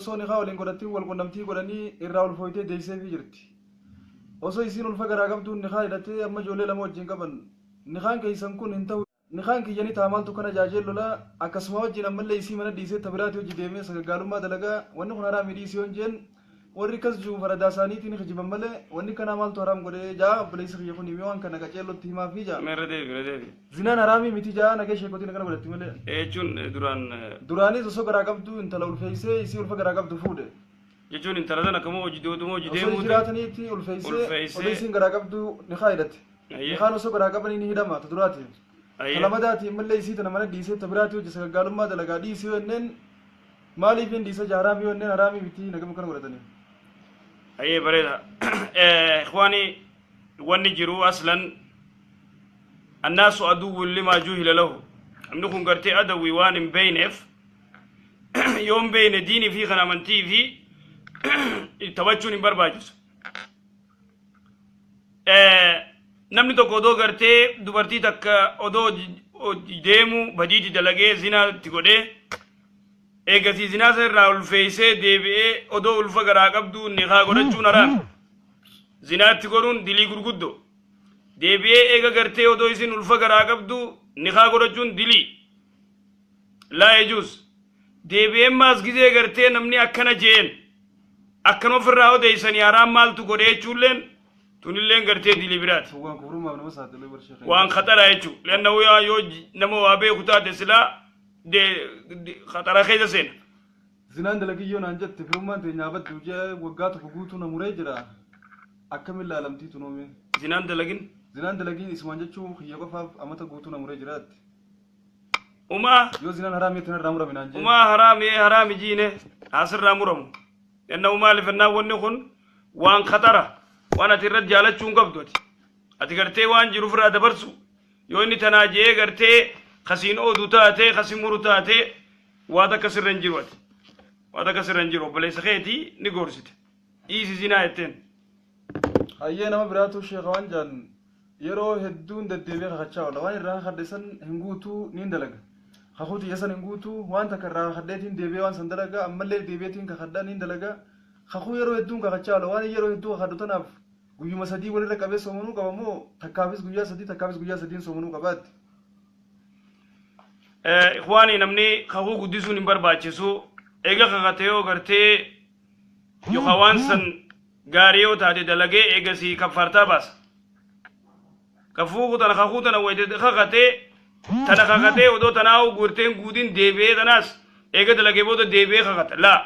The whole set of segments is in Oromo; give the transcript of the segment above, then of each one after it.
Osoo nikaa waliin godhatin wal qunnamtii godhanii irraa ulfooytee deeyseefii jirti. Osoo isiin ulfa garaa qabduun nikaa hidhatee amma ijoollee 2 wajjiin qaban. Nikaan keeysan kun hin tahu Nikaan kiyya ni taha maaltu kana jaajeen lola akkasuma wajjiin ammallee isii mana dhiisee ta biraati wajji deemee sagaggaalummaa dalagaa wanni kun haraami dhiisi yoon jeen warri akkas ji'u faradaa isaaniitii ni kijiban malee wanni kanaa maaltu haraam godhee ja'a obboleessi kiyya kuni mee waan kana qaceellotti himaafii ja'a. Mee irra deebi irra deebi. Zinaan haraamii miti ja'a nagee sheekotiin akkana godhatti malee. Ee jechuun duraan. Duraanis osoo garaa qabdu intala ulfeessee isii ulfa garaa qabdu fuudhe. Jechuun intala tana akkama hojii oduma hojii Osoo deemuuti. jiraataniitti ulfeessee Ulfeessee. odoo isiin garaa qabdu nikaa hidhate. Ayyee. Nikaan osoo garaa qabanii ni hidhama ta duraati. Ta Ayyee. lamadaati ammallee isii tana mana dhiisee ta biraati hojii sagaggaalummaa dalagaa dhiisi yoo jenneen maaliif hin dhiisa jaa haraamii yoo jenneen haraamii miti nagama kana godhatanii. Ayyee bareeda. Ikhwaani wanni jiru aslan annaasu aduwwun limaa juhila lahu. Namni kun gartee adawwi waan hin beeyneef yoo hin beeyne diinii fi kan amantii fi taphachuun hin barbaachisu. Namni tokko odoo gartee dubartii takka odoo deemu badiitti dalagee zinaa itti godhee eegasii zinaa san irraa ulfeessee deebi'ee odoo ulfa garaa qabdu nikaa godhachuun haraami. Zinaa itti godhuun dilii gurguddoo. Deebi'ee eega gartee odoo isin ulfa garaa qabdu nikaa godhachuun dilii. Laa yajuuz. Deebi'ee maas gizee gartee namni akkana jeen akkana ofirraa odeessanii haraam maaltu godhe jechuulleen tunilleen gartee dilii biraati. Waan kufrummaaf nama saaxilee bar sheekh. Waan khaxaraa jechuudha. Leanna yoo yoo nama waa beeku taate silaa khaxara keessa seena. Zinaan dalagiyyoo naan jette firummaan teenya haa baddu jee waggaa tokko guutuu na muree jira. Akkamiin laalamtii tunoo mee? Zinaan dalagin. Zinaan dalagiin isumaan jechuu kiyya qofaaf amata guutuu na muree jira jette. Umaa. Yoo zinaan haraamii jette narraa murami naan jee. Umaa haraami haraami jiine haa sirraa muramu. Leanna maaliif ennaan wanni kun waan khaxara waan ati irratti jaalachuu hin qabdu ati. Ati gartee waan jiru ofirraa dabarsu yoo inni tanaa je'ee gartee kasiin oodu taate kasi muru taate waa takka sirra hin jiru ati. Waa takka sirra hin jiru obboleessa keetii ni gorsite. Dhiisi zinaa jetteen. Hayyee nama biraatu sheekha waan jaan yeroo hedduun deddeebi'ee kakachaa oola. Waan irraa kakadhe san hin guutuu niin dalaga. Kakuu tiyya san hin guutuu waan takka irraa kakadheetiin deebi'ee waan san dalaga ammallee deebi'eetiin kakadha niin dalaga. Kakuu yeroo hedduun kakachaa oola. Waan yeroo hedduu kakadhu tanaaf guyyuma sadii walirra qabee soomanuu qaba moo takkaafis guyyaa sadii takkaafis guyyaa sadiin soomanuu qaba jette. Ikhwaanii namni kakuu guddisuun hin barbaachisu. Eega kakate yoo gartee yookaan waan san gaarii yoo taate dalagee eegasii kaffaartaa baasa. Kafuu tana kakuu tana wayite kakatee tana kakatee odoo tanaa guurteen guutiin deebi'ee tanaas eega dalagee booda deebi'ee kakata. Laa.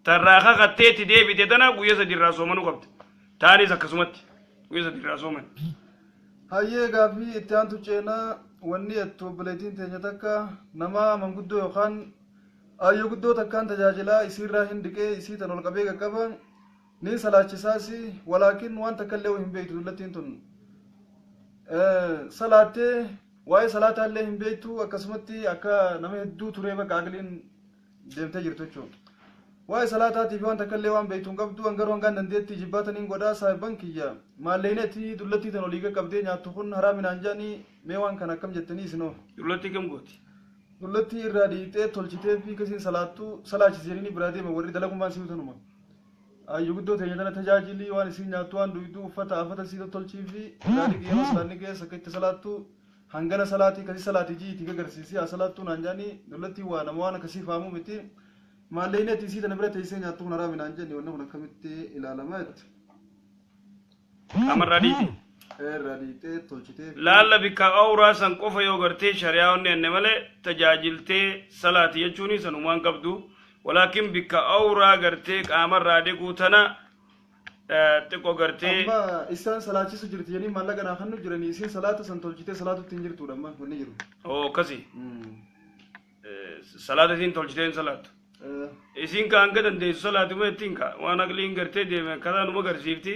Tarraa kakattee itti deebite tana guyya sadi irraa soomanuu qabda. Taanis akkasumatti guyya sadi irraa sooman. Hayyee gaaffii itti aantu ceenaa wanni jettu obboleettiin teenya takka nama manguddoo yookaan aayyoo guddoo takkaan tajaajilaa isiirraa hin dhiqee isii tan ol qabee qaqqaba niin salaachisaasi walaakin waan takka illee hin beektu dullattiin tun salaattee waa'ee salaataa illee hin beektu akkasumatti akka nama hedduu turee bakka aqliin deemtee jirtu jechuudha. Waa'ee salaataatii fi waan takka illee waan beektu hin qabdu an garuu hangaan dandeettii jibbaata niin godhaa saahibban kiyya maalleeyni ati dullattii tan olii qaqqabdee nyaattu kun haraami naan jedhanii mee waan kana akkam jettanii isinoo. Dullattii kam gooti? Dullattii irraa dhiiyxee tolchitee fi kasiin salaattu salaachisi jedhanii biraa deema warri dalagummaan siif tanuma. Ayyu guddoo teenya tana tajaajili waan isiin nyaattu waan duydu uffata afata sii tottolchii fi irraa dhiqi yeroo salaanni geessa akka itti salaattu hangana salaatii kasi salaatii ji'iitii gagarsiisii haa salaattuu naan jedhanii dullattiin waa nama waan akkasii fahamuu miti. Maalleeyni ati isii tana bira teessee nyaattu kun haraami naan jedhani wanni kun akkamitti ilaalama jette. Qaamarraa dhiite. Irraa dhiitee tolchitee. Laalla bikka awraa san qofa yoo gartee shari'aa onni enne malee tajaajiltee salaati jechuun sanumaan qabdu. Walaakin bikka awraa gartee qaamarraa dhiquu tana xiqqoo gartee. Amma isaan salaachisu jirti jedhanii maallaqa naa kennu jiranii isiin salaata san tolchitee salaatutti hin jirtudha amma wanni jiru. Oo akkasi. Salaata isiin tolchitee hin salaattu. Isiin ka hanga dandeessu salaatuma ittiin ka waan aqliin gartee deeme akkataa numa garsiifti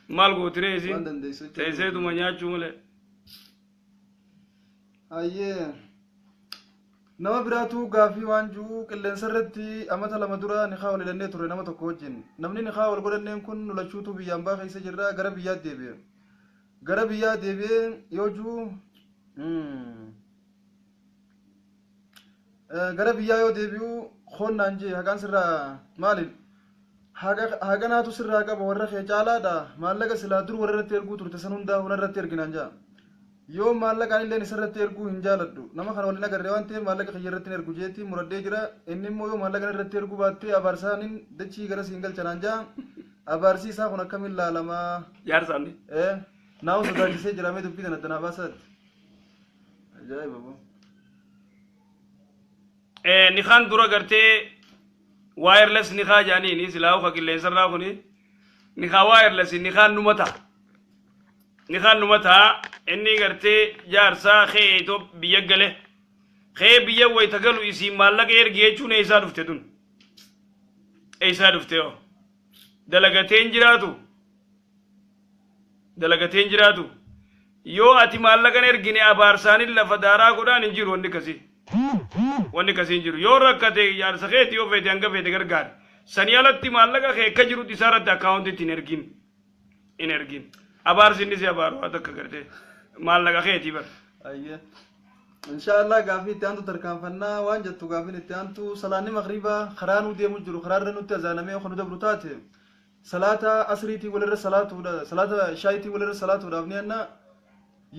maal gootiree isiin Waan dandeessu jechuudha. teesseetuma nyaachuu malee. Hayyee. Nama biraatu gaafii waan jiru qilleensa irratti amata 2 dura nikaa wal hidhannee ture nama tokko wajjin. Namni nikaa wal godhanneen kun nu lachuutu biyya ambaa keessa jirra gara biyyaa deebi'e. Gara biyyaa deebi'ee yoo jiru gara biyyaa yoo deebi'u Honnaan jee haqaan sirraa maali? Haqanaatu sirraa qaba warra kee caalaadha. Maallaqa silaa dur warra irratti erguu turte san hundaa huna irratti erginaan jaa. Yoo maallaqaan illeen isa irratti erguu hin jaaladhu. Nama kana waliin agarree waan ta'eef maallaqa kiyya irratti hin ergu jeetii muradhee jira. Inni immoo yoo maallaqa irratti erguu baattee abaarsaanin dachii gara siin galchanaan jaa. Abaarsi isaa kun akkamiin laalamaa? Jaarsaani. Naa sodaachisee jira mee dubbii tana danaa baasaatti. Ajaa'iba boo. Nikaan dura gartee wireless nikaa jaaniini silaa uka qilleensarraa kuni nikaa wireless nikaan numa ta'a. Nikaan numa ta'a inni gartee jaarsaa kee biyya gale kee biyya wayita galu isiin maallaqa ergi jechuun eessaa dhufte tun? Eessaa dhufte yoo? Dalagateen jiraatu. Dalagateen jiraatu. Yoo ati maallaqan ergine abaarsaanin lafa daaraa godhaan hin jiru wanni akkasii. Wanni akkasii hin jiru. Yoo rakkate jaarsa keeti yoo feete hanga feete gargaari. Sanii alatti maallaqa kee akka jirutti isaa irratti akkaawuntitti hin ergin. Hin ergin. Abaarsi inni si abaaru haa takka gartee maallaqa keetii bara. Ayyee. Inshaallah gaafii itti aantu tarkaanfannaa waan jettu gaafiin itti aantu salaanni magriibaa karaa nuu deemu jiru karaarra nutti azaanamee kan nu dabru taate salaata asriitii walirra salaatuudha salaata shaayitii walirra salaatuudhaaf ni anna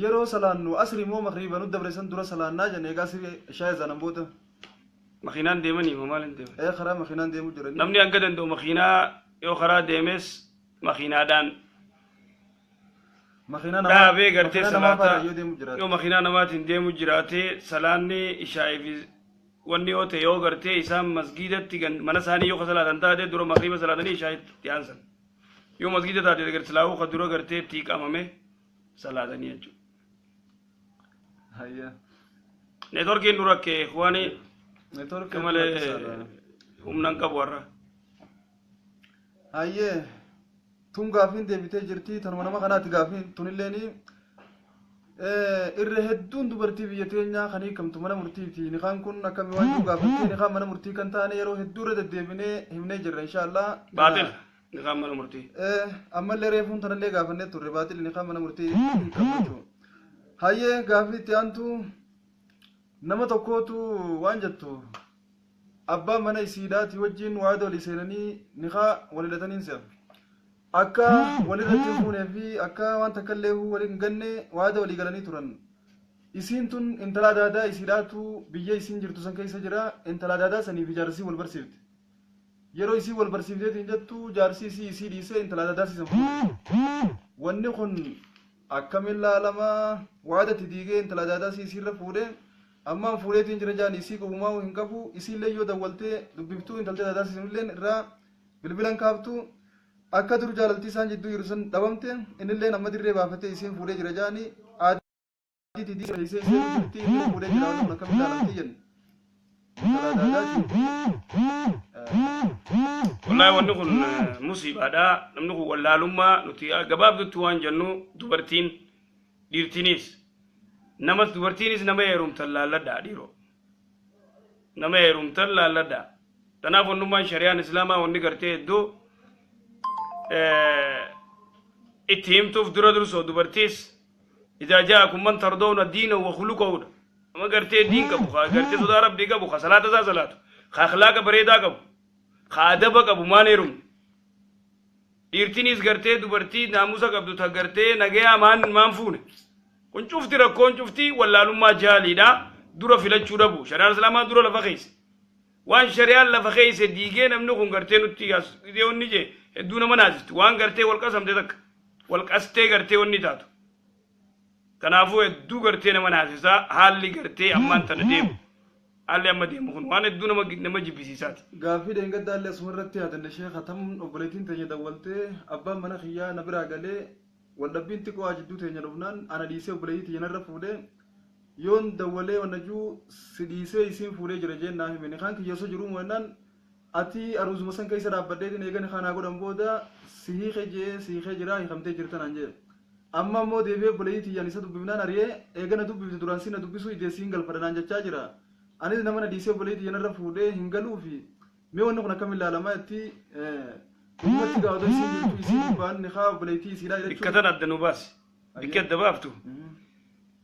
yeroo salaannu asrii moo magriiba nu dabre san dura salaannaa jenne egaa asrii shaayii azaanan booda. Makiinaan deemanii moo maal hin deeman? Ee karaa makiinaan deemu jirani. Namni hanga danda'u makiinaa yoo karaa deemes makiinaadhaan Makiinaa namaa dhaabee gartee makiinaa namaa salaata faana yoo deemu jiraate. Yoo makiinaa namaatiin deemu jiraate salaanni ishaa'ii fi wanni yoo ta'e yoo gartee isaan masgiidatti mana isaanii yoo salaatan taate dura magriiba salaatanii ishaa'itti aansan. Yoo masgiida taate gartee silaa'uu ka dura gartee itti qabame salaatanii jechuudha. Hayya. Neetworkiin dura kee waan Neetworkiin malee humna hin qabu har'a. Hayyee. Tun gaafiin deebitee jirti tanuma nama kanaati gaafiin tunilleeni irra hedduun dubartii biyya teenyaa kan hiikamtu mana murtiiti. Nikaan kun akkamii waan jiru gaafattee nikaan mana murtii kan taane yeroo hedduu irra deddeebinee himnee jirra inshaallah. Baaxil nikaan mana murtii. Ammallee reefuun tanallee gaafannee turre baaxil nikaan mana murtii hiikamu jechuudha. Hayyee gaafii itti aantu nama tokkootu waan jettu abbaa mana isiidhaati wajjin waada walii seenanii nikaa wal hidhataniin si'a. Akka walirratti hin fuunee fi akka waan takka illee waliin hin ganne waada walii galanii turan. Isiin tun intala adaadaa isiidhaatu biyya isiin jirtu san keessa jira. Intala adaadaa saniif jaarsii wal barsiifte. Yeroo isii wal barsiifteetiin jettu jaarsii isii isii dhiisee intala adaadaa siisan fuudhe. Wanni kun akkamiin laalamaa waada itti diigee intala adaadaa siisiirra fuudhe ammaan fuudheetiin jira jaan isii qabumaa hin qabu isiillee yoo dawwaltee dubbiftuu intaltee adaadaa siisanillee irraa bilbilan kaaftu. Akka dur jaalaltii isaan jidduu jiru san dhabamte innillee amma dirree baafatee isiin fuudhee jira jaani aadiitti diisee ishee jirti inni fuudhee jira wanni kun akkamiin laalamti jenne. Intala adaadaati. Wallaahi wanni kun musiibaadha. Namni kun wallaalummaa nuti gabaabdutti waan jennu dubartiin dhiirtiinis namas dubartiinis nama heerumtan laalladhaa dhiiroo. Nama heerumtan laalladhaa. Kanaaf wannummaan shari'aan islaamaa wanni gartee hedduu itti himtuuf dura dursoo dubartiis idaa jaa'akum man tardawna diinahu wa khuluqahuudha. Nama gartee diin qabu, ka gartee sodaa rabbii qabu, ka salaata isaa salaatu, ka akhlaaqa bareedaa qabu, ka adaba qabu maan heerumne. Dhiirtiinis gartee dubartii naamusa qabdu ta gartee nagayaa maan fuune. Kun cufti rakkoon cufti wallaalummaa jaaliidha. Dura filachuu dhabu. Shari'aan islaamaa dura lafa keessa. Waan shari'aan lafa keessa diigee namni kun gartee nutti as wanni jee hedduu nama naasisti. Waan gartee wal qasamte takka wal qastee gartee wanni taatu. Kanaafuu hedduu gartee nama naasisaa haalli gartee ammaan tana deemu. Haalli amma deemu kun waan hedduu nama jibbisiisaati. Gaaffii dheengaddaallee asuma irratti yaadanne sheekha tam obboleettiin teenya dawwaltee abbaan mana kiyyaa na biraa galee waldhabbiin xiqqoo jidduu teenya dhufnaan ana dhiisee obboleettii tiyya narra fuudhee yoon dawwalee wannajuu si dhiisee isiin fuudhee jira jeen naa hime nikaan kiyya osoo jiruu mo'annaan ati aruuzuma san keessa dhaabbadheetiin eega nikaa naa godhan booda si hiikee jee si hiikee jira hiikamtee jirta naan jee. Amma immoo deebi'ee obboleettii tiyyaan isa dubbifnaan ari'ee eega na dubbifte duraan si na dubbisuu idee siin galfadha naan jechaa jira. Anis nama na dhiisee obboleettii tiyya narra fuudhee hin galuufi mee wanni kun akkamiin ilaalamaa itti ummatti gaafatu isiin jirtu isiin gubbaan nikaa obboleettii isiidhaa jechuun. Bikka tan adda nu baasi. Bikki adda baaftu.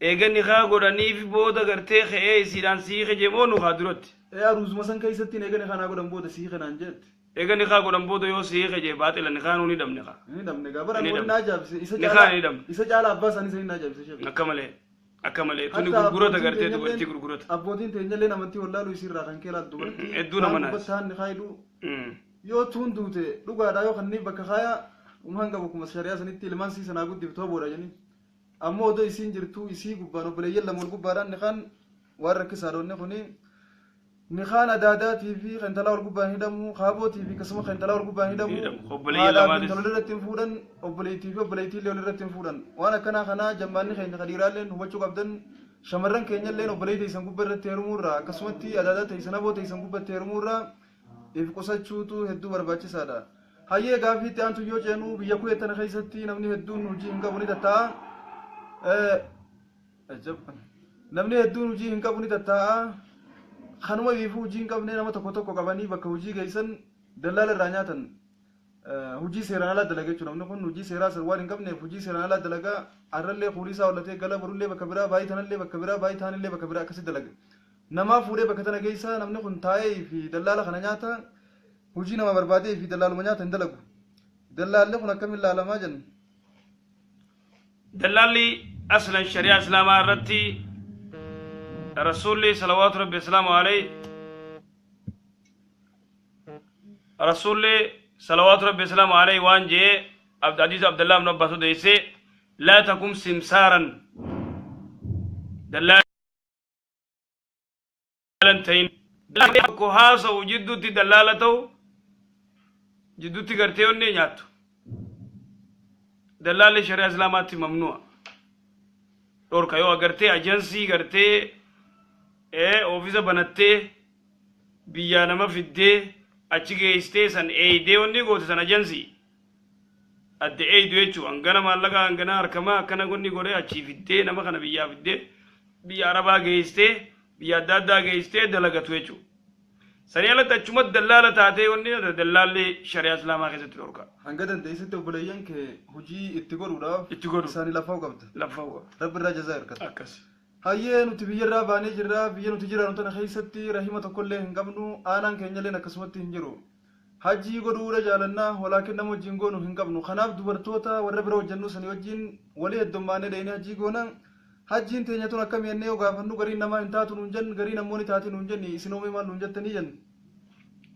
Eega nikaa godhaniif booda gartee ka'ee isiidhaan sii hiike moo nu haa duratti. Aruuzuma san keessatti eegani kanaa godhan booda sii kanaan jette. Eega nikaa godhan booda yoo sii jee baaxila nikaanuu ni dhabne kaa. Ni dhabne gaa bara Ni wanni dhabne. na ajaa'ibse isa Nikaa caalaa ni dhabne. isa caalaa abbaa isaanii sanii na ajaa'ibse sheekh. Akka malee tuni Hatta gurgurata abbootiin gartee teenyalleen dubartii gurgurata. abbootiin teenyalleen amantii wallaaluu isiirraa kan keelaat dubartii Hedduu nama taan naas. gubbatti haan nikaa hidhuu yoo tuun duute dhugaadhaa yoo kanneen bakka kaaya umaan qabu kuma shari'aa sanitti ilmaan sii sanaa guddiftu haboodha jedhanii. Ammoo odoo isiin jirtuu isii gubbaan obboleeyyan lama ol gubbaadhaan nikaan waan rakkisaadha wanni kuni. Nikaan adaadaatii fi kan intalaa ol gubbaan hidhamu kaabootii fi akkasuma kan intalaa ol gubbaan hidhamu Hidhamu. Obboleeyyan haadhaa fi lamaanis. intala walirratti hin fuudhan obboleettii fi obboleettii illee walirratti hin fuudhan waan akkanaa kanaa jammaanni keenya kan dhiiraalleen hubachuu qabdan shamarran keenyalleen obboleettii teessan gubbaa irratti heerumuurraa akkasumatti adaadaa teessan aboo teessan gubbatti heerumuurraa if qusachuutu hedduu barbaachisaadha. Hayyee gaaffii itti aantu yoo ceenu biyya kuwait tana keessatti namni hedduun hojii hin qabu ni tattaa'a. Ajab. Namni hedduun hojii hin qabu ni tattaa'a. Kanuma biifuu hojii hin qabne nama tokko tokko qabanii bakka hojii geessan dallaala irraa nyaatan. Hojii seeraan alaa dalaga jechuudha. Namni kun hojii seeraa san waan hin qabneef hojii seeraan alaa dalagaa har'allee fuulii isaa hollatee gala borullee bakka biraa baay'ee tanallee bakka biraa baay'ee taanillee bakka biraa akkasii dalaga. Namaa fuudhee bakka tana geessa namni kun taa'ee fi dallaala kana nyaata hojii nama barbaadee fi dallaaluma nyaata hin dalagu. Dallaalli kun akkamiin ilaalamaa jenna? Dallaalli aslan shari'aa islaamaa irratti rasuulli salawaatu rabbi islaamu alayhi rasuulli salawaatu rabbi islaamu alayhi waan jee hadiisa Abdallah ibn Abbas odeesse laa takum simsaaran dallaalan ta'in tokko haasa'u jidduutti dallaala ta'u jidduutti gartee onnee nyaattu dallaalli shari'aa islaamaatti mamnu'a dhorka yoo agartee ajansii gartee oofisa banattee biyyaa nama fiddee achi geessitee san eeydee wanni goote san ajansii adde eeydu jechuu hangana maallaqa hangana harkamaa akkana wanni godhee achii fiddee nama kana biyyaa fiddee biyya arabaa geessitee biyya adda addaa geessitee dalagatu jechuu sanii alatti achuma dallaala taatee wanni dallaalli shari'aa islaamaa keessatti dhorka. Hanga dandeessitti obboleeyyan kee hojii itti godhuudhaaf Itti godhu. isaanii lafaa'uu qabda. Lafa qabda. Rabbi irraa jazaa hirkata. Akkas. Hayyee nuti biyyarraa baanee jirra biyya nuti jiraannu tana keessatti rahima tokkollee hin qabnu aanaan keenyalleen akkasumatti hin jiru. Hajjii godhuudha jaalannaa walaakin nama wajjin goonu hin qabnu kanaaf dubartoota warra bira hojjennu sanii wajjin walii heddummaannee dheenee hajjii goona. Hajjiin teenya tun akkam jennee yoo gaafannu gariin namaa hin taatu nuun jennu gariin ammoo ni taati nuun jenni isin hoomee maal nuun jettanii jennu.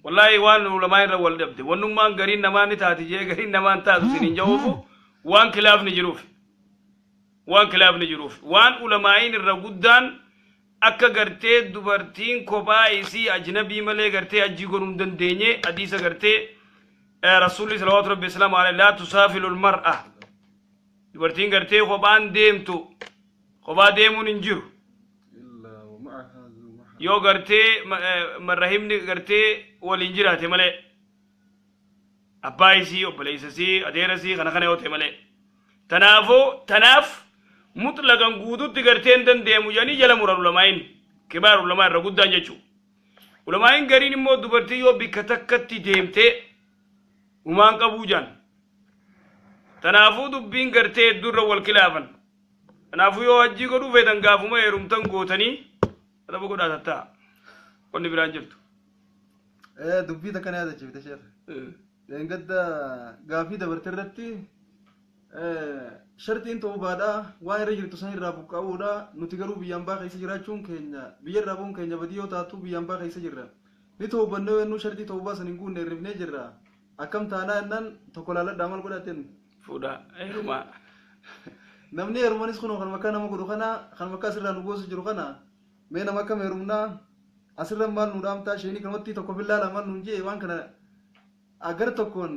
Wallahi waan ulamaa irra wal dhabde wannummaan gariin namaa ni taati jee gariin namaa hin taatu sin hin ja'uufu waan khilaafni jiruuf waan khilaafni jiruuf waan ulamaa'iin irra guddaan akka gartee dubartiin kophaa isii ajnabii malee gartee hajjii godhuu hin dandeenye hadiisa gartee rasuulli salawaatu rabbi islaamu alayhi laa tusaafilu lmar'a dubartiin gartee kophaan deemtu kophaa deemuun hin jiru yoo gartee marrahimni gartee waliin jiraate malee abbaa isii obboleessa isii adeera isii kana kana yoo ta'e malee tanaafuu tanaaf mutlaqan guututti gartee hin dandeemu jedhanii jala muran ulamaa'iin kibaar ulamaa irra guddaan jechuu ulamaa'iin gariin immoo dubartii yoo bikka takkatti deemtee humaan qabuu jaan tanaafuu dubbiin gartee hedduurra wal kilaafan tanaafuu yoo hajjii godhuu feetan gaafuma heerumtan gootanii adaba godhaa tattaa wanni biraan jirtu. Dubbii takka na yaadachiifte sheekh. Leengadda gaafii dabarte irratti shartiin toobaadha waan irra jirtu san irraa buqqa'uudha nuti garuu biyyaan baa keessa jiraachuun keenya biyya irraa bu'uun keenya badii yoo taatu biyyaan baa keessa jirra. Ni toobannee yennuu shartii toobaa san hin guunne hirrifnee jirra. Akkam taanaa jennaan tokko laaladhaa maal godhateen? Fuudhaa heerumaa. Namni heerumanis kun kan makkaa nama godhu kana kan makkaa asirraa nu goosu jiru kana mee nama akkam heerumnaa asirra maal nu dhaamtaa isheenii kanumatti tokko fillaala maal nuun jee waan kana agar tokkoon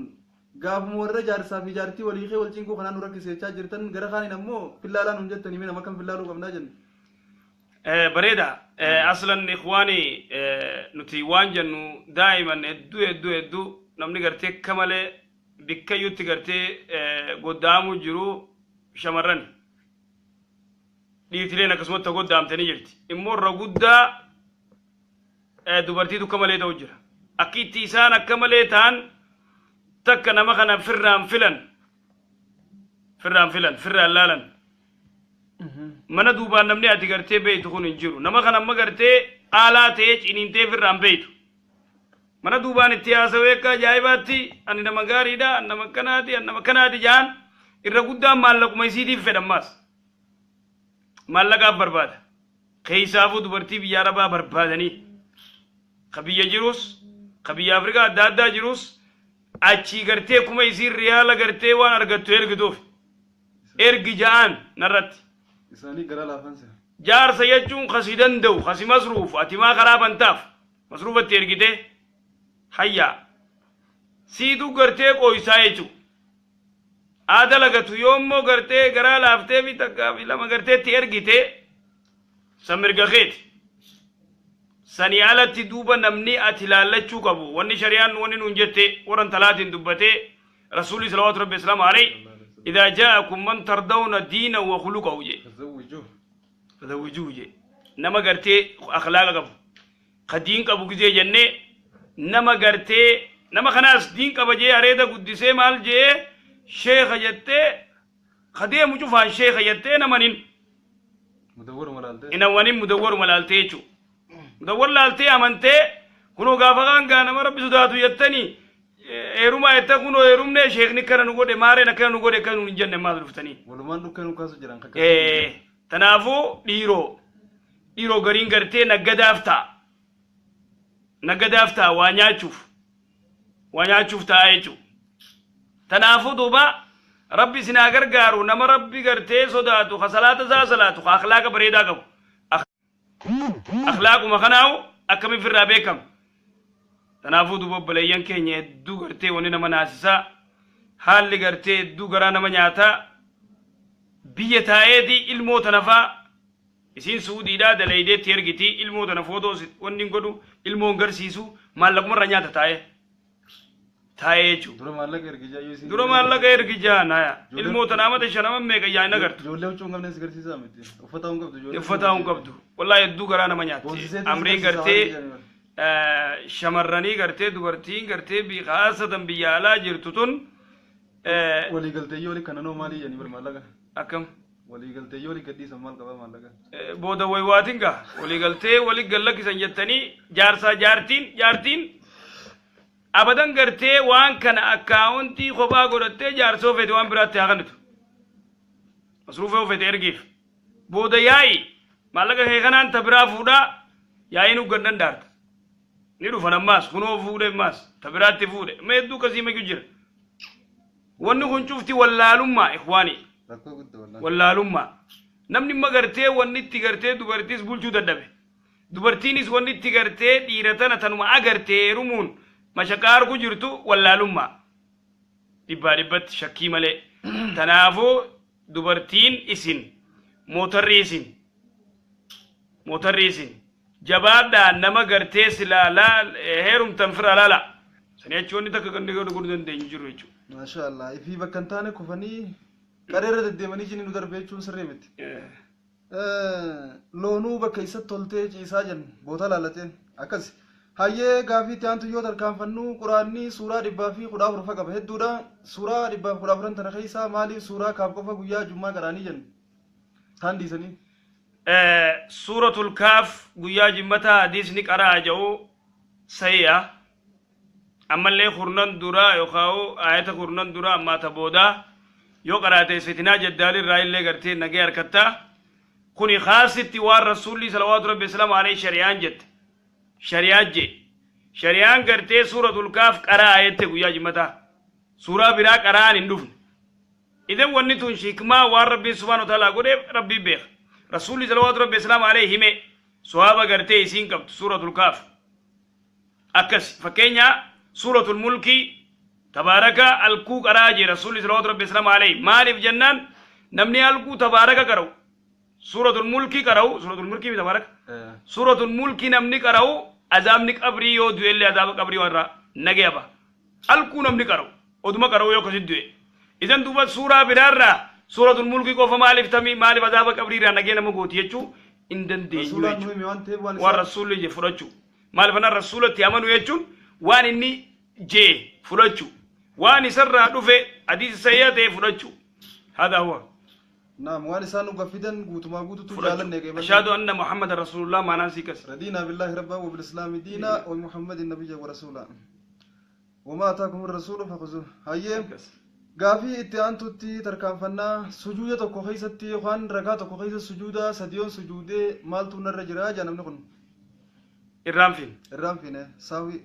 gaafuma warra jaarsaa fi jaartii walii kee wal cinquu kanaan nu rakkisechaa jirtan gara kaaniin ammoo fillaalaa nuun jettanii mee nama akkam fillaaluu qabnaa jenna. Bareeda aslan ikhwaani nuti waan jennu daa'iman hedduu hedduu hedduu namni gartee akka malee bikkayyutti gartee goddaamuu jiru shamarran dhiirtileen akkasumatti goddaamtanii jirti immoo irra guddaa dubartiitu akka malee ta'u jira akki itti isaan akka malee ta'an takka nama kana firraan filan firraan filan firraan laalan mana duubaan namni ati gartee beeytu kun hin jiru nama kana amma gartee aalaa ta'ee ciniintee firraan beeytu. Mana duubaan itti haasawee akka ajaa'ibaatti ani nama gaariidha, ani nama akkanaati, ani nama akkanaati jaan irra guddaan maallaquma isiitiif fedhammaas. Maallaqaaf barbaada. Keessaafuu dubartii biyya Arabaa barbaadanii. Ka biyya jirus, ka biyya Afrikaa adda addaa jirus achii gartee kuma isiin riyaala gartee waan argattu ergituuf. Ergi ja'aan narratti. Isaanii gara laafansa. Jaarsa jechuun kasi danda'u, kasi masruufu, ati maa karaa bantaaf masruufatti ergite hayyaa. Siitu gartee qooysaa jechuudha. Aada lagatu yoommoo gartee garaa laaftee fi takkaa fi lama garteetti ergite san mirga keeti. Sanii alatti duuba namni ati laallachuu qabu wanni shari'aan wanni nuun jette warran talaatiin dubbatee rasuulli salawaatu rabbi islaamu alayhi idaa jaa'akum man tardawna diina wa khuluqahu je. Tazawwijuuh. Tazawwijuuh je. Nama gartee akhlaaqa qabu ka diin qabu gizee jennee nama gartee nama kanaas diin qaba jee areeda guddisee maal jee sheekha jettee ka deemu cufaan sheekha jettee namanin Mudawwaruma laaltee. Inawwanin mudawwaruma laaltee jechuudha. Mudawwar laaltee amantee kunoo gaafa kaan gaa nama rabbi sodaatu jettanii heerumaa jettee kunoo heerumnee sheekni akkana nu godhe maareen akkana nu godhe akkana nu hin jenne maal dhuftanii. Walumaan dhukkee nu kaasu jiran kakka. Tanaafuu dhiiroo gariin gartee naggadaaf ta'a. Naggadaaf ta'a waa nyaachuuf. Waa nyaachuuf ta'a jechuudha. Tanaafuu duuba rabbi isin haa gargaaru nama rabbi gartee sodaatu ka salaata isaa salaatu ka akhlaaqa bareedaa qabu. Akhlaaquma kanaahu akkamiin firraa beekama. Tanaafuu duuba obboleeyyan keenya hedduu gartee wanni nama naasisaa haalli gartee hedduu garaa nama nyaataa biyya taa'eeti ilmoo tanafaa isiin Suudiidhaa dalaydeetti ergiti ilmoo tana footoo wanni hin godhu ilmoo hin garsiisu maallaquma irra nyaata taa'ee. Taa'ee jechuudha. Dura maallaqa ergi jaa yoo isiin. Dura maallaqa ergi jaa naya. Ilmoo tana amata shanama meeqa yaa hin agartu. Ijoollee huccuu hin qabne si garsiisaa miti. Uffata hin qabdu ijoollee. Uffata hin qabdu. Wallaahi hedduu garaa nama nyaatti. Boonsiseetu si Amriin garsiisaa gartee waan jedhaniif. Shamarranii gartee dubartiin gartee haasatan biyya alaa jirtu tun Walii galtee yoo kana noo maalii jedhanii bar maallaqa. Akkam? Walii galtee yoo gadhiisan maal qabaa maallaqa. Booda waywaatiin gaa walii galtee walii gallakkisan jettanii jaarsaa jaartiin abadan gartee waan kana akkaawuntii kophaa godhattee jaarsoo feete waan biraatti haa kennitu. Masruufee feete ergiif. Booda yaa'i maallaqa kee kanaan ta biraa fuudhaa yaa'iin huggan dandaarta. Ni dhufan ammaas kunoo fuudhe ammaas ta biraatti fuudhe. Amma hedduu kasii maku jira. Wanni kun cufti wallaalummaa ikhwaanii. Rakkoo guddoo wallaahi. Wallaalummaa. Namni imma gartee wanni itti gartee dubartiis bulchuu dadhabe. Dubartiinis wanni itti gartee dhiira tana tanuma agartee heerumuun mashaqaa argu jirtu wallaalummaa. Dhibbaa dhibbatti shakkii malee. Tanaafuu dubartiin isin mootarri isin mootarri isin jabaadhaa nama gartee silaa heerumtan fira laala. Sani jechuun wanni takka kan godhuu dandeenyu jiru jechuudha. Maasha Allah. Ifii bakka hin taane kufanii qareerra deddeemanii jini nu darbe jechuun sirrii miti. Loonuu bakka isatti toltee ciisaa jennu boota laalateen akkas. Hayyee gaafii itti aantu yoo tarkaanfannu quraanni suuraa 114 fa qaba hedduudha. Suuraa 114 tana keessaa maaliif suuraa kaaf qofa guyyaa jummaa qaraanii jennu? Taan dhiisanii. Suuratul Kaaf guyyaa jimmataa hadiisni qaraa jedhu sayya. Ammallee kurnan duraa yookaan ayata kurnan duraa ammaa ta boodaa yoo qaraate fitinaa jaddaalii irraa illee gartee nagee harkattaa. Kuni khaasitti waan rasuulli salawaatu rabbi islaamu alayhi shari'aan jette. Shari'aa jee. Shari'aan gartee suuratul Kaaf qaraa jette guyyaa jimmataa. Suuraa biraa qara'aan hin dhufne. Idan wanni tun shikmaa waan rabbiin subhaanahu wa ta'ala godheef rabbiin beeka. Rasuulli salawaatu rabbi islaamu alayhi hime sohaaba gartee isiin qabdu suuratul Kaaf. Akkas fakkeenya suuratul Mulkii tabaaraka alkuu qaraa jee rasuulli salawaatu rabbi islaamu alayhi. Maaliif jennaan namni alkuu tabaaraka qara'u suuratul Mulkii qara'u suuratul Mulkii tabaaraka suuratul Mulkii namni qara'u azaabni qabrii yoo du'ellee azaaba qabrii warra nagaya ba'a. Alkuu namni qara'u oduma qara'u yoo akkasitti du'e. Idan duuba suuraa biraarraa suuratul Mulkii qofa maaliif tamii maaliif azaaba qabriirraa nagaya nama gooti jechuu hin dandeenyu Rasuulaan jechuudha. nu hime waan ta'eef waan Waan isaa rasuulli je fudhachuu. Maaliif anaan rasuulatti amanu jechuun waan inni jee fudhachuu. Waan isarraa dhufe hadiisa sayyaa ta'e fudhachuu. Hada huwa. Naam, waan isaan nu gaffidan guutumaa guututu jaalanne qeeballe. Ashhadu anna Muhammadan Rasulullah maanaan sii kas. Radiinaa billaahi rabbaa wa bilislaami diinaa wa Muhammadin nabiyya wa rasuula. Wamaa ataakum rasuulu fakhuzuu. Hayyee gaafii itti aantutti tarkaanfannaa sujuuda tokko keessatti yookaan rakaa tokko keessa sujuuda sadiyoon sujuudee maaltu narra jira jaa namni kun. Irraan fin. Irraan fine saawii.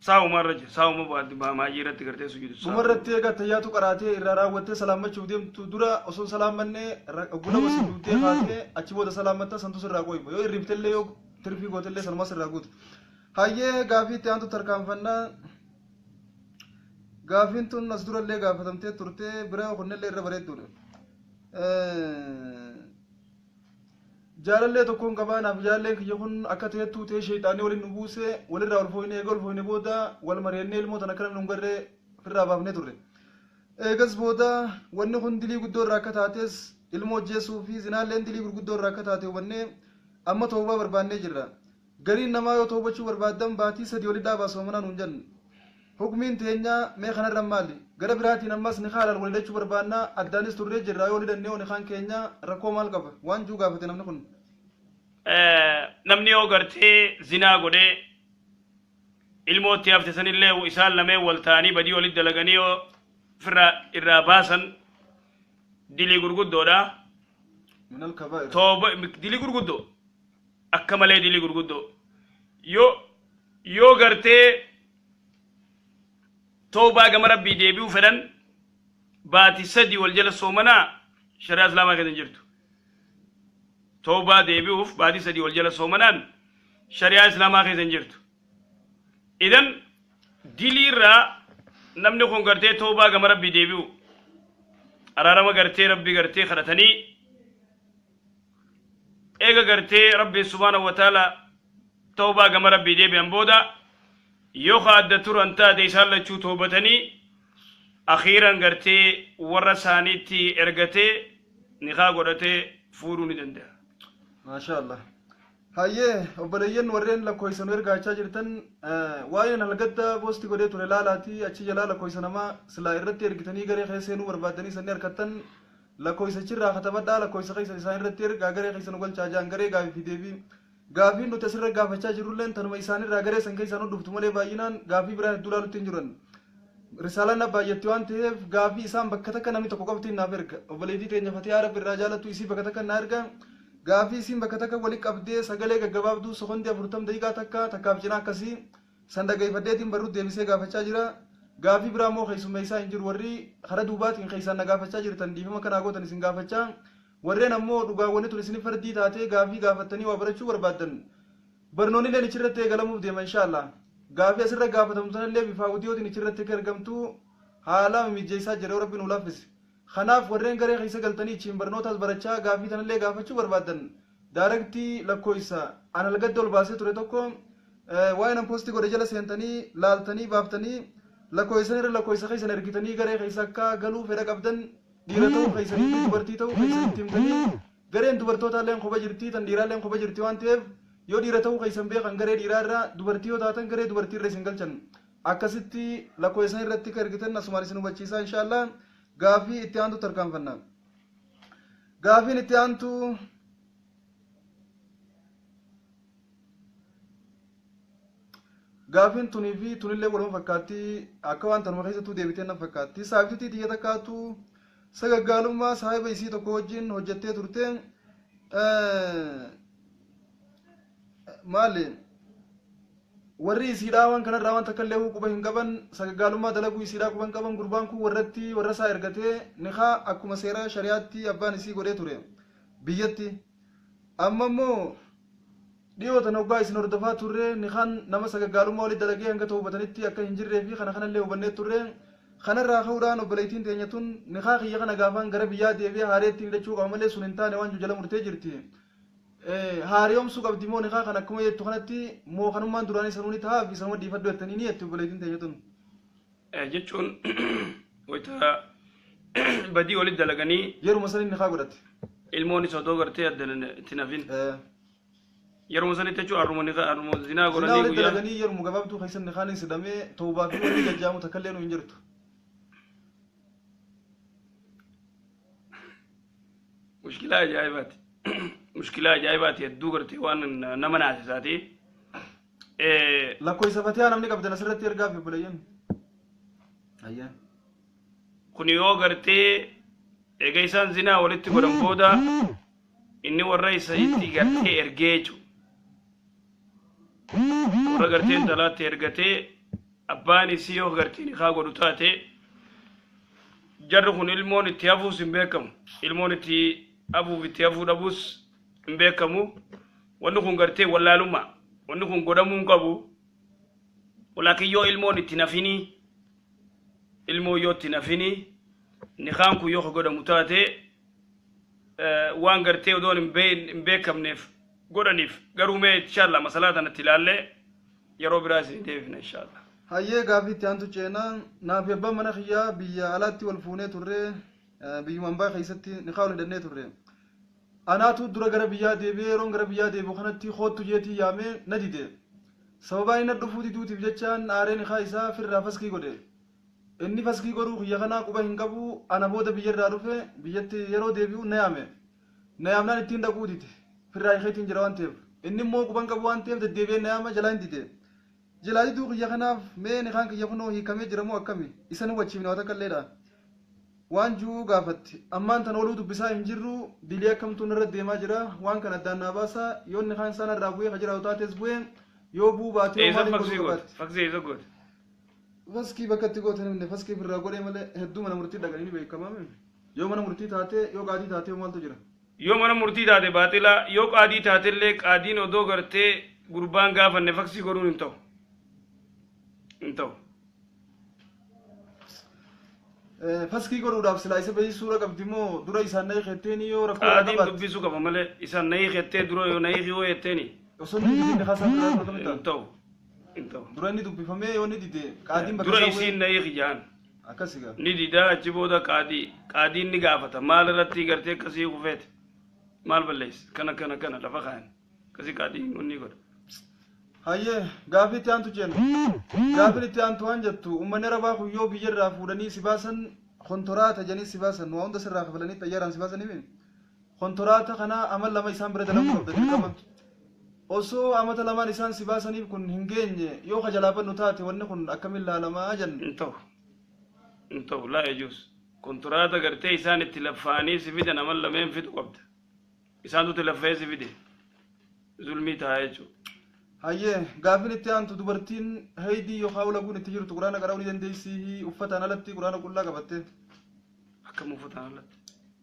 Saawuma irra jira. Saawuma maayii irratti gartee sujuudu. Dhuma irratti egaa tayyaatu qaraatee irraa raawwattee salaammachuuf deemtu dura osoo salaammannee oggulama sujuudee kaatee achi booda salaammatta santu sirraa qoyba. Yoo irriftellee yoo tirfii gootellee sanuma sirraa guutu. Hayyee gaafii itti aantu tarkaanfannaa. Gaafiin tun as durallee gaafatamtee turtee bira kunnellee irra bareedduudha. Jaalallee tokkoon qabaa naaf jaalalleen kiyya kun akka ta'ettuu ta'ee sheexaanii waliin nu buuse walirraa ol fooyne eega ol fooyne booda wal mari'annee ilmoo tana akka namni nu hin garree ofirraa baafnee turre. Eegas booda wanni kun dilii guddoo irraa akka taates ilmoo ajjeesuu fi zinaalleen dilii gurguddoo irraa akka taate hubannee amma toobaa barbaannee jirra. Gariin namaa yoo toobachuu barbaaddan baatii 3 wali dhaabaa soomanaa nuun jenna. Hukmiin teenyaa mee kanarra maali? Gara biraatiin ammas ni haalaan wal hidhachuu barbaannaa addaanis turree jirra yoo hidhannee ni kaan keenya rakkoo maal qaba? Waan juu gaafate namni kun. Namni yoo gartee zinaa godhee ilmootti hafte sanillee isaan lameen wal ta'anii badii walitti dalaganii yoo firraa irraa baasan dilii gurguddoodha. Minal kabaa'ir. Tooba dilii gurguddoo akka malee dilii gurguddoo yoo gartee toobaa gama rabbii deebi'uu fedhan baatii 3 wal jala soomanaa shari'aa islaamaa keessa hin jirtu. Toobaa deebi'uuf baatii 3 wal jala soomanaan shari'aa islaamaa keessa hin jirtu. Idan diliirraa namni kun gartee toobaa gama rabbii deebi'u araarama gartee rabbii gartee kadhatanii eega gartee rabbii subhaanahu wa ta'ala toobaa gama rabbii deebi'an booda yoo adda turan taate isaan lachuu toobatanii akhiiran gartee warra isaaniitti ergatee nikaa godhatee fuudhuu ni danda'a. Maasha Allah. Hayyee obboleeyyan warreen lakkoofsa nu ergaachaa jirtan waa'een halgadda poosti godhee ture laalaatii achi jalaa lakkoofsa namaa silaa irratti ergitanii garee keessa seenuu barbaaddanii sanni harkattan lakkoofsachirraa katabadhaa lakkoofsa keessa isaan irratti ergaa garee keessa nu galchaa jiran garee gaafii fi deebii. Gaafiin nuti asirra gaafachaa jirrulleen tanuma isaanirraa garee san keessaa nu dhuftu malee baay'inaan gaafii biraa hedduu laalutti hin jiran. Risaalaan baay'atti waan ta'eef gaafii isaan bakka takka namni tokko qofti naaf erga. Obboleettii teenya Fatihaa Rabbi irraa jaalattu isii bakka takka na erga. Gaafii isiin bakka takka walitti qabdee sagalee gaggabaabduu sekondii 40 daqiiqaa takka takkaaf cinaa akkasii san dhaggeeffadheetiin barruu deebisee gaafachaa jira. Gaafii biraa immoo keessummeessaa hin jiru warri karaa duubaatiin keessaan na gaafachaa jirtan dhiifama kanaa gootan isin gaafachaa. Warreen ammoo dhugaawwanni tun isin fardii taatee gaafii gaafattanii waa barachuu barbaaddan. Barnoonni illee achirratti eegalamuuf deema inshaallah. Gaafii asirra gaafatamu sanallee bifa audiyootiin achirratti akka argamtu haala mijeessaa jira yoo rabbi nu laaffise. Kanaaf warreen garee keessa galtanii ichiin barnootaas barachaa gaafii tanallee gaafachuu barbaaddan. Daarektii lakkoofsa an algadda ol baasee ture tokko waa'ee nan poostii godhe jala seentanii laaltanii baaftanii lakkoofsan irra lakkoofsa keessan ergitanii garee keessa akka galuu fedha qabdan dhiira ta'uu keessanii fi dubartii ta'uu keessanitti himtanii gareen dubartootaallee kopha jirti tan dhiiraallee kopha jirti waan ta'eef yoo dhiira ta'uu keessan beekan garee dhiiraa irra dubartii yoo taatan garee dubartii irra isin galchan akkasitti lakkoofsan irratti akka ergitan asumaan isin hubachiisaa inshaallah gaafii itti aantu tarkaanfanna. Gaafiin itti aantu gaafiin tunii fi tunillee waluma fakkaatti akka waan tanuma keessattuu deebitee na fakkaatti. Saayibtitii xiyya takkaatu sagaggaalummaa saayiba isii tokko wajjin hojjettee turte maali warri isiidhaa waan kanarraa waan takka illee quba hin qaban sagaggaalummaa dalaguu isiidhaa quba hin qaban gurbaan kun warratti warra isaa ergatee nikaa akkuma seera shari'aatti abbaan isii godhee ture biyyatti. Amma immoo dhiyoo tana hoggaa isin hordofaa turre nikaan nama sagaggaalummaa walitti dalagee hanga ta'u hubatanitti akka hin jirree fi kana kanallee hubannee turre. Kanarraa ka'uudhaan obboleettiin teenya tun nikaa kiyya kana gaafaan gara biyyaa deebi'ee haareetti hidhachuu qaba malee sun hin taane waan jala murtee jirti. Haariyoomsuu qabdi moo nikaa kana akkuma jettu kanatti moo kanummaan duraanii sanuu ni ta'a fi sanuma dhiifadhu jettanii ni jetti obboleettiin teenya tun. Jechuun wayita badii walitti dalaganii yeruma saniin nikaa godhatte. Ilmoon isa otoo gartee adda itti nafin. Yeruma sanitti jechuun harruma nikaa harruma zinaa godhanii Zinaa walitti dalaganii yeruma gabaabduu keessan nikaan hin sidhamee toobaa fi wanni jajjaamu takka illee nu hin jirtu. Mushkilaa ajaa'ibaati. Mushkilaa ajaa'ibaati hedduu gartee waan nama naasisaati. Lakkoofsa Fatihaa namni qabdan asirratti ergaa fi obboleeyyan. Ayyee. Kun yoo gartee eega isaan zinaa walitti godhan booda inni warra isa itti gartee ergee jechuudha. Warra gartee intalaatti ergatee abbaan isii yoo gartee nikaa godhu taate, jarri kun ilmoon itti hafuus hin beekamu. Ilmoon itti hafuuf itti hafuu dhabuus hin beekamu. Wanni kun gartee wallaalummaa. Wanni kun godhamuu hin qabu. Walaakin yoo ilmoon itti nafinii, ilmoo yoo itti nafinii, nikaan kun yoo godhamu taate, waan gartee odoon hin beekamneef godhaniif. Garuu mee inshallah masalaa tanatti ilaallee yeroo biraa isin deebifna inshallah. Hayyee, gaafii itti aantu ceenaa. Naaf abbaan mana kiyyaa biyya alaatti wal fuunee turre, biyyuma ambaa keessatti nikaa wal hidhannee turre. Anaatu dura gara biyyaa deebi'ee, yeroon gara biyyaa deebi'u kanatti koottu jeetii yaamee na dide. Sababaa inni dhufuu diduutiif jechaan aaree nikaa isaa firraa faskii godhe. Inni faskii godhuu kiyya kanaa quba hin qabu. Ana booda biyyarraa dhufe, biyyatti yeroo deebi'u na yaame. Na yaamnaan ittiin dhaquu dide. Firraa isheetiin jira waan ta'eef. Inni immoo quba hin qabu waan ta'eef deddeebi'ee na yaama, jalaa hin dide. Jalaa diduu kiyya kanaaf mee nikaan kiyya kunoo hiikamee jira moo akkami? Isa nu hubachiifne waa takka illeedha. Waan jiru gaafatti. Ammaan tan ooluu dubbisaa hin jirru, dilii akkamtuu narra deemaa jira? Waan kana addaan naa baasaa. Yoo nikaan isaan irraa bu'ee ka jiraatu taates bu'ee, yoo bu'uu baate yoo Eessa maaliin faksii godhuu goote? qabaatti? Faksii eessa goote? Faskii bakka itti goote namni faskii ofirraa godhee malee hedduu mana murtii dhaqanii ni beekamaa. Yoo mana murtii taate, yoo qaadii taate maaltu jira? Yoo mana murtii taate baaxilaa, yoo qaadii taatellee qaadiin odoo gartee gurbaan gaafanne faksii godhuun hin ta'u. Hin ta'u. Faskii godhuudhaaf silaa isa beeksisuudha qabdi moo dura isaan na hiiketteeni yoo rakkoo irraa Qaadiin qabaatte? Dubbisuu qaba malee isaan na hiikettee dura yoo na hiiki yoo jetteeni Osoo inni didin nikaa isaa biraa hin godhamta. ta'u. Hin ta'u. Dura inni dubbifamee, yoo inni dide qaadiin bakka Dura isaa isiin bu'ee na hiiki jaan. Akkas egaa. Ni didaa, achi booda qaadiin ni gaafata, maal irratti gartee akkasii kufeete, maal balleesse, kana kana kana lafa kaayan, akkasii qaadiin wanni godha. Hayyee, gaafii itti aantu ceena. Gaafiin itti aantu waan jettu, uummanni Arabaa kun yoo biyyarraa fuudhanii si baasan kontoraata jedhanii si baasan, waa hunda sirraa kafalanii xayyaaraan si baasanii mi? Kontoraata kana amal 2 isaan bira dalaguu qabda dirqama. Osoo amata lamaan isaan si baasaniif kun hin geenye yoo ka jalaa bannu taate, wanni kun akkamiin laalamaa jenna. Hin ta'u. Hin ta'u, laa yajuus. Kontiraata gartee isaan itti laffaanii si fidan amal lameen fixu qabda. Isaantu itti laffa'ee si fide. Zulmii ta'a jechuudha. Hayyee, gaafiin itti aantu, dubartiin haydii yookaan laguun itti jirtu quraana qara'uu ni dandeessii uffataan alatti quraana qullaa qabatte? Akkam uffataan alatti?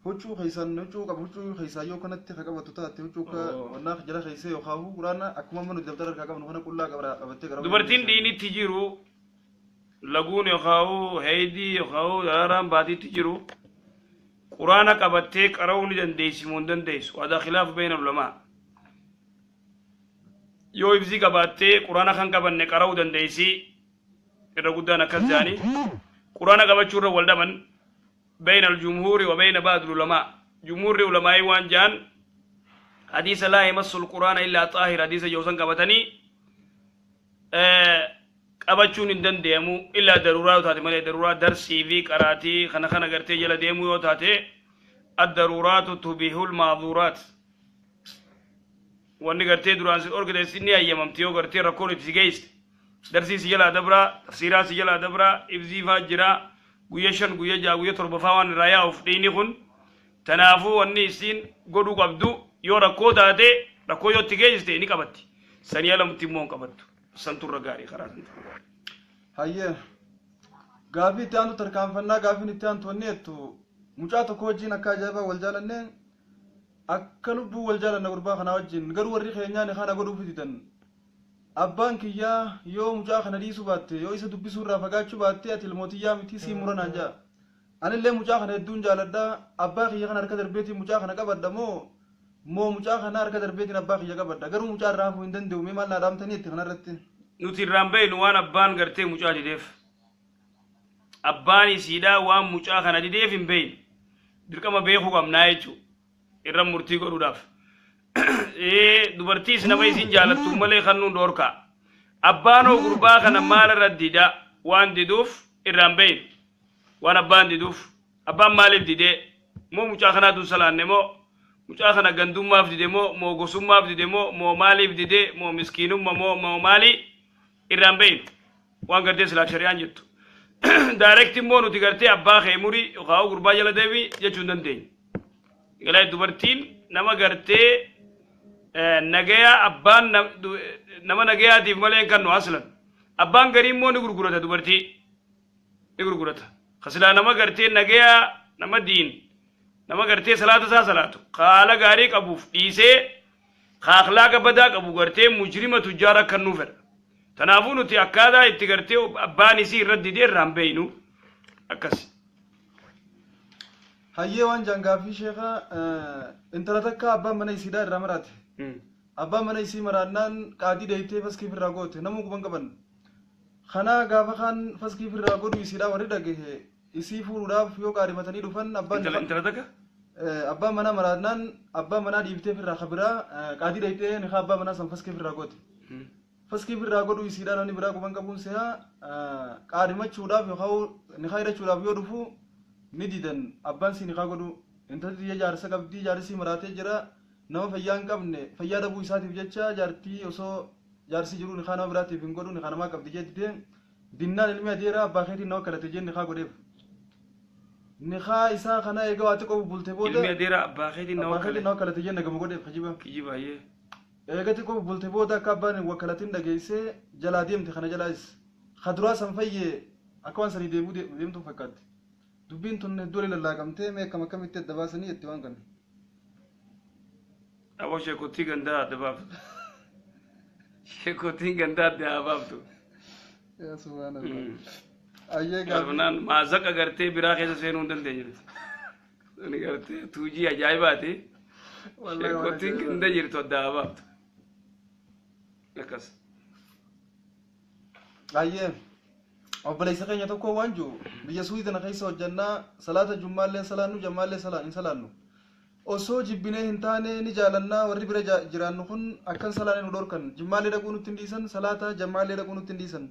Huccuu keessaan, huccuu qabu, huccuu keessaa yoo kanatti ka qabattu taate, huccuu akka Oh. wannaa jala keessee yookaan quraana akkuma amma nuti dabtara harkaa qabnu kana qullaa qabattee qara'uu Dubartiin dandeessi. dhiinitti jiru, laguun yookaan heydii yookaan daraaraan baatiitti jiru, quraana qabattee qara'uu ni dandeessi moo hin dandeessu? Wadaa khilaaf bayna ulamaa. Yoo ibsii qabaattee quraana kan qabanne qara'uu dandeessi, irra guddaan akkas jedhanii quraana qabachuu irra wal dhaban bayna aljumhuuri wa bayna ba'd ulamaa. Jumhuurri ulamaa'ii waan jedhan, hadiisa "laa yamassu alquraana illaa xaahir" hadiisa joosan qabatanii, qabachuun hin dandeemu illaa daruuraa yoo taate malee, daruuraa darsii fi qaraatii kana kana gartee jala deemuu yoo taate, addaruuraatu tubihul maazuuraat, wanni gartee duraan si dhorkite ni hayyamamti yoo gartee rakkoon itti si geessite. Darsii si jalaa dabraa, tafsiiraa si jalaa dabraa, ibsii faa jira, guyya 5, guyya 6, guyya 7 faa waan irraa yaa'uuf dhiini kun. Tanaafuu wanni isiin godhuu qabdu, yoo rakkoo taate, rakkoo yoo itti geessite ni qabatti, sanii alamtti immoo hin qabattu. Santu irra gaarii, karaa santu irra gaarii. Hayyee, gaafii itti aantu tarkaanfannaa. Gaafiin itti aantu wanni jettu, mucaa tokko wajjin akka ajaa'ibaa wal jaalanne, akka lubbuu wal jaalanna. Gurbaa kanaa wajjin garuu warri keenyaa ni kana godhuuf didan. Abbaan kiyyaa yoo mucaa kana dhiisuu baatte, yoo isa dubbisuu irraa fagaachuu baatte, ati ilmootiyyaa miti, sii muranaan ja'a. Anillee mucaa kana hedduun jaaladha. Abbaa kiyya kana harka darbeetiin mucaa kana qabadha moo mucaa kana harka darbeetiin abbaa kiyya qabadha? Garuu mucaa irraa hafuu hin danda'u. Mee maal naa dhaamtanii itti kanarratti? Nuti irraan beeynu waan abbaan gartee mucaa dideef. Abbaan isiidhaa waan mucaa kana dideef hin beeynu. Dirqama beekuu qabnaa jechuu irra murtii godhuudhaaf. Dubartiis nama isin jaalattu malee kan nuun dhoorkaa. Abbaanoo gurbaa kana maal irra dida? Waan diduuf irraan beeynu. Waan abbaan diduuf, abbaan maaliif didee? Moo mucaa kanaatu salaanne moo Mucaa kana gandummaaf dide moo moo gosummaaf dide moo moo maaliif dide moo miskiinumma moo moo maalii irraan beeynu waan gartee silaa shari'aan jettu. Direct immoo nuti gartee abbaa kee murii yookaan gurbaa jala deebii jechuu hin dandeenyu. Galaa dubartiin nama gartee nagayaa abbaan nama nagayaatiif malee hin kennu aslan. Abbaan garii immoo ni gurgurata, dubartii ni gurgurata. Kasilaa nama gartee nagayaa, nama diin, nama gartee salaata isaa salaatu haala gaarii qabuuf dhiisee akhlaaqa badaa qabu gartee mujrima tujjaara akka nuu fedha. Kanaafuu nuti akkaataa itti gartee abbaan isii irra didee irraan beeynu akkas. Hayyee, waan jaan gaaffii sheekaa, intala takka abbaan mana isiidhaa irraa maraate. Abbaan mana isii maraannaan qaadii deeytee faskii irraa goote, namuu quban qaban. Kanaa gaafa kaan faskii irraa godhu isiidhaa warri dhagahe isii fuudhuudhaaf yoo qaadimatanii dhufan abbaan Intala takka? Abbaan manaa maraannaan abbaan manaa dhiiftee irraa kabiraa qaadii deeytee nikaa abbaa manaa san faskii irraa goote. Faskii irraa godhu isiidhaa namni biraa quban qabuun seha qaadimachuudhaaf yookaan nikaa hidhachuudhaaf yoo dhufu ni didan abbaan si nikaa godhu. Intalli xiyya jaarsa qabdii, jaarsi maraatee jira, nama fayyaa hin qabne, fayyaa dhabuu isaatiif jecha jaartii osoo jaarsi jiru nikaa nama biraatiif hin godhu, nikaa namaa qabdi jettee dinnaan ilmi adeeraa abbaa keetiin nama kadhate jeen nikaa godheef. Nikaa isaa kana eega waa xiqqoo bulte booda Ilmi adeeraa abbaa keetiin nama abbaa keetiin nama kadhate jeen nagama godheef kijiba. Kijibaayee. Eega xiqqoo bulte booda akka abbaan hin wakkalatin dhageessee jalaa deemte. Kana jalaas kaduraa san fayyee akka waan sanii deemuu deemtuu fakkaatti. Dubbiin tun hedduu waliin lallaaqamtee mee akkam akkamitti adda baasanii jetti waan kana. Aboo, sheekottii gandaa adda baaftu. Sheekottiin gandaa adda haa baaftu. Yaa subhaanallah. Ayyee gaaffii. Galfanaan maazaqa gartee biraa keessa seenuu hin dandeenye. Suni gartee tuujii ajaa'ibaati. Wallahi waan Sheekottiin ajaa'ibaati. ganda jirtu adda haa baaftu. Akkas. Ayyee obboleessa keenya tokko waan jiru, biyya Suudii tana keessa hojjannaa, salaata jummaallee salaannu, jammaallee salaan hin salaannu. Osoo jibbinee hin taane ni jaalannaa, warri bira jiraannu kun akkan salaanee nu dhorkan, jimmaallee dhaquu nutti hin dhiisan, salaata jammaallee dhaquu nutti hin dhiisan.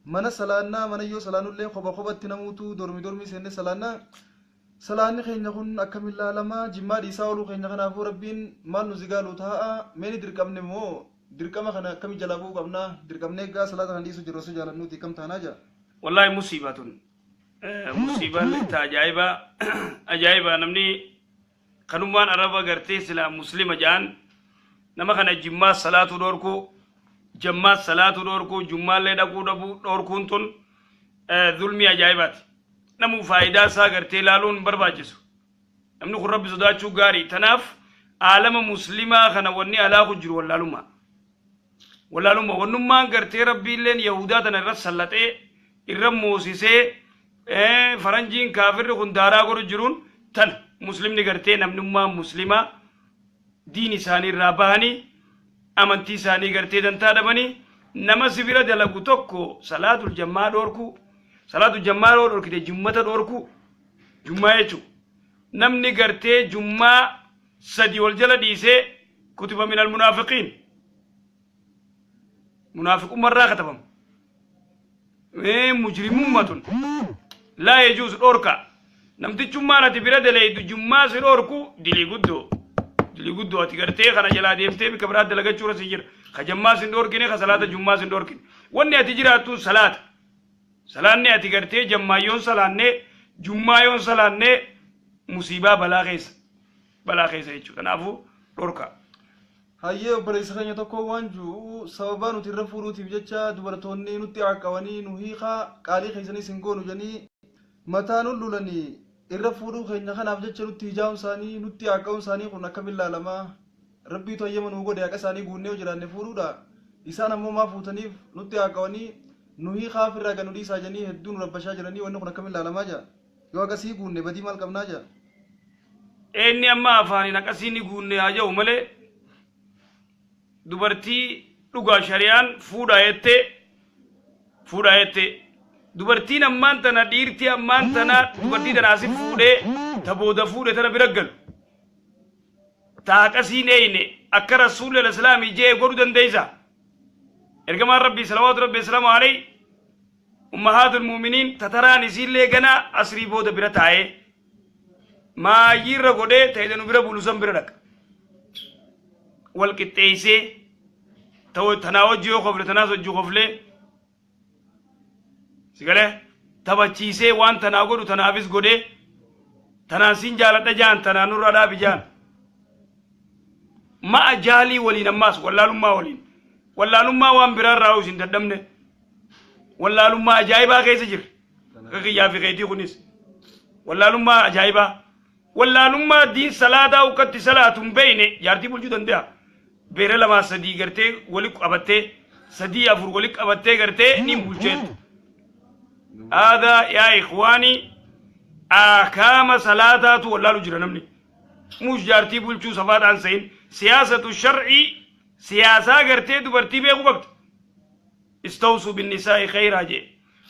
Mana salaannaa, mana yoo salaannullee kopha kophatti namuutu dormi dormii seennee salaannaa. Salaanni keenya kun akkamiin ilaalamaa? Jimmaa dhiisaa ooluu keenya kanaafuu Rabbiin maal nu zigaalu taa'a? Mee ni dirqamne moo dirqama kana akkami jalaa bu'uu qabnaa? Dirqamnee egaa salaata kana dhiisuu jirru osoo jaalannuuti, kam taanaa jaa? Wallahi musiibaa tun. Musiibaan ta ajaa'ibaa ajaa'ibaa. Namni kanummaan araba gartee silaa muslima ja'an nama kana jimmaa salaatuu dhorkuu, jammaa salaatuu dhorkuu, jummaallee dhaquu dhabuu dhorkuun tun zulmii ajaa'ibaati. Namuu faayidaa isaa gartee ilaaluun hin barbaachisu. Namni kun Rabbi sodaachuu gaarii. Tanaaf aalama muslimaa kana wanni alaaku jiru wallaalummaa. Wallaalummaa wannummaan gartee Rabbiilleen Yahudaa tana irra sallaxee irra moosisee faranjiin kaafirri kun daaraa godhu jiruun tana. Muslimni gartee namnummaan muslimaa diin isaanii irraa bahanii amantii isaanii gartee dantaa dhabanii nama sibira dalagu tokko salaatul jammaa dhorkuu, salaatul jammaa yoo dhorkite jummata dhorkuu, jummaa jechuun namni gartee jummaa sadi wal jala dhiisee kutiba minal munaafiqiin, munaafiqummarraa katabama. Mujrimummatun laa yajuus dhorka. Namtichummaan ati bira daleeydu jummaa si dhorku dilii guddoo, dilii guddoo. Ati gartee kana jalaa deemtee bika biraa dalagachuura si jira. Ka jammaa sin dhorkine, ka salaata jummaa sin dhorkine, wanni ati jiraattuun salaata. Salaanni ati gartee jammaayyoon salaannee jummaayoon salaannee musiibaa balaa keessa, balaa keessa jechuudha. Kanaafuu dhorka. Hayyee, obboleessa keenya tokko waan jiru, sababaa nuti irra fuudhuutiif jecha dubartoonni nutti caqqabanii nu hiikaa, qaalii keessanis hin goonu jedhanii mataa nu lulanii, irra fuudhuu keenya kanaaf jecha nutti hijaa'uun isaanii, nutti caqqabuun isaanii kun akkamiin ilaalamaa? Rabbiitu hayyama nuu godhe, haqa isaanii guunnee yoo jiraanne fuudhuudha. Isaan ammoo maa fuutaniif nutti caqqabanii nu hiikaa, ofirraa gad nu dhiisaa jedhanii hedduu nu rabbashaa jiranii, wanni kun akkamiin ilaalamaa jira? Yoo akkasii guunne badii maal qabnaa jira? Inni amma afaaniin akkasii ni guunne haa jedhu malee dubartii dhugaa shari'aan fuudhaa jettee, fuudhaa jettee dubartiin ammaan tana, dhiirtii ammaan tana dubartii tana asi fuudhee ta booda fuudhe tana bira galu ta akkasiin eeyne akka Rasuulli Islaamii jee godhuu dandeeysa. Ergamaan Rabbii salawaatu Rabbi islaamu alayhi ummahaatul muuminiin tataraan isiillee ganaa asrii booda bira taa'ee maayyiirra godhee ta'e nu bira bulu san bira dhaqa. Wal qixxeessee tanaa hojii yoo kofle tanaas hojii koflee si galee taphachiisee waan tanaa godhu tanaafis godhee tanaan siin jaaladha jaan tanaan nurraa dhaabi jaan. Ma'a jaalii waliin ammaas wallaalummaa waliin wallaalummaa waan biraa irraa isin dadhabne wallaalummaa ajaa'ibaa keessa jira. Akka kiyyaa fi keetii kunis wallaalummaa ajaa'ibaa wallaalummaa diin salaataa ukkatti salaatu hin beeyne jaartii bulchuu danda'a. Beera lamaa sadii gartee wali qabattee sadii afur wali qabattee gartee ni bulcheetu. Aadaa yaa ikhwaanii akaama salaataatu wallaalu jira namni. Muus jaartii bulchuu safaadhaan sayin siyaasatu shar'ii siyaasaa gartee dubartii beekuu qabda. Istawsuu binnisaa'i khayraa jee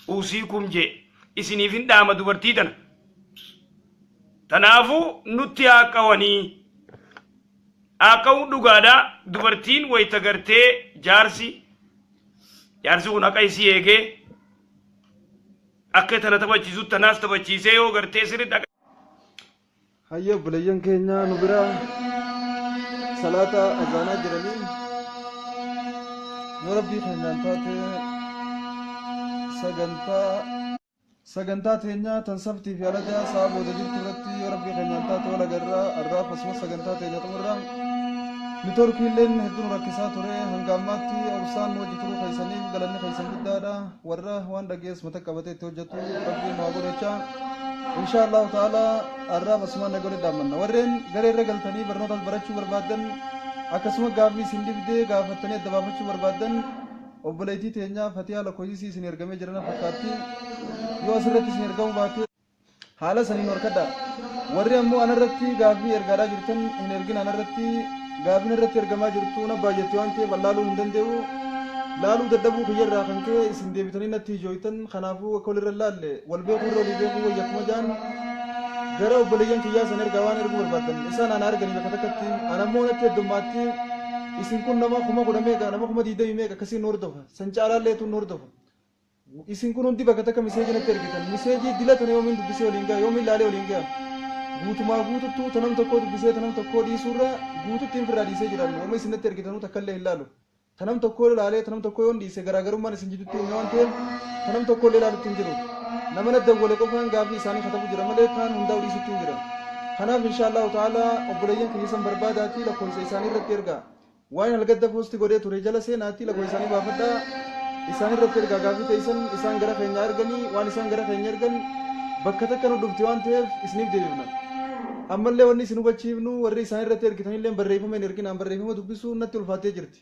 usiikum jee isiniif hin dhaama dubartii tana. Tanaafuu nutti haa qawanii. Haa qawuu dhugaadhaa dubartiin wayita gartee jaarsi jaarsi kun haqa isii eegee akka tana taphachiisu tanaas taphachiisee yoo gartee sirriitti akka Hayya obboleeyyan keenya nu bira salaata azaanaa jiranii yoo rabbii keenyaan taate sagantaa teenya tan sabtii fi aladaa sa'a booda jirtu irratti yoo rabbii keenyaan taate wal agarraa arraaf asuma sagantaa teenya xumurra. Niitoorkii illeen hedduu nu rakkisaa ture hanga ammaatti obsaan nu hojii turuu keessaniif galanni keessan guddaadha. Warra waan dhagees mata qabatee itti hojjetu rabbiin nu haa godhachaa. Insha Allahu ta'ala arraaf asumaan nagaa walitti dhaammanna. Warreen garee irra galtanii barnoota barachuu barbaaddan akkasuma gaaffii isin dhibdee gaafattanii adda baafachuu barbaaddan obboleettii teenyaa Fatihaa lakkoofsisii isin ergamee jiran fakkaatti. Yoo asirratti isin ergamuu baate haala saniin horkadha. Warri ammoo anarratti gaaffii ergaadhaa jirtan hin ergin anarratti gaaffiin irratti ergamaa jirtu na baay'atti waan ta'eef laaluu hin danda'u. Laaluu dadhabuu kiyyarraa kan ka'e isin deebitanii natti ijooytan kanaafuu akka walirra laalle wal beekuu irra walii beekuu wayya akkuma jaan gara obboleeyyan kiyyaa san ergaa waan erguu barbaaddan isaan ana arganii bakka takkatti ana ammoo natti heddummaatti isin kun nama 10,000 meeqa nama 20,000 meeqa akkasiin nu hordofa san caalaalleetu nu hordofa. Isin kun hundi bakka takka miseejii natti ergitan miseejii dila tana yoomiin dubbisee waliin ga'a yoomiin laalee waliin ga'a guutumaa guututtuu tanam tokkoo dubbisee tanam tokkoo dhiisuurra guututti hin firraa dhiisee jiran yooma isin natti ergitanuu takkallee hin laalu. Tanam tokkoo laalee tanam tokkoo yoon dhiise garaagarummaan isin jidduutti uume waan ta'eef tanam tokkoo illee laalutti hin jiru. Nama na dawwale qofaan gaaffii isaanii katabu jira malee kaan hundaa'u dhiisutti hin jira. Kanaaf insha Allahu ta'ala obboleeyyan kiyya san barbaadaatii lakkoofsa isaanii irratti ergaa. Waan halgadda poosti godhee ture jala seenaatii lakkoofsa isaanii baafadhaa. Isaan irratti ergaa gaaffii teessan isaan gara keenya erganii waan isaan gara keenya ergan bakka takka nu dhufti waan ta'eef isiniif deebifna. Ammallee wanni isin hubachiifnu warri isaan irratti ergitanillee barreeffama hin erginaan barreeffama dubbisuun natti ulfaattee jirti.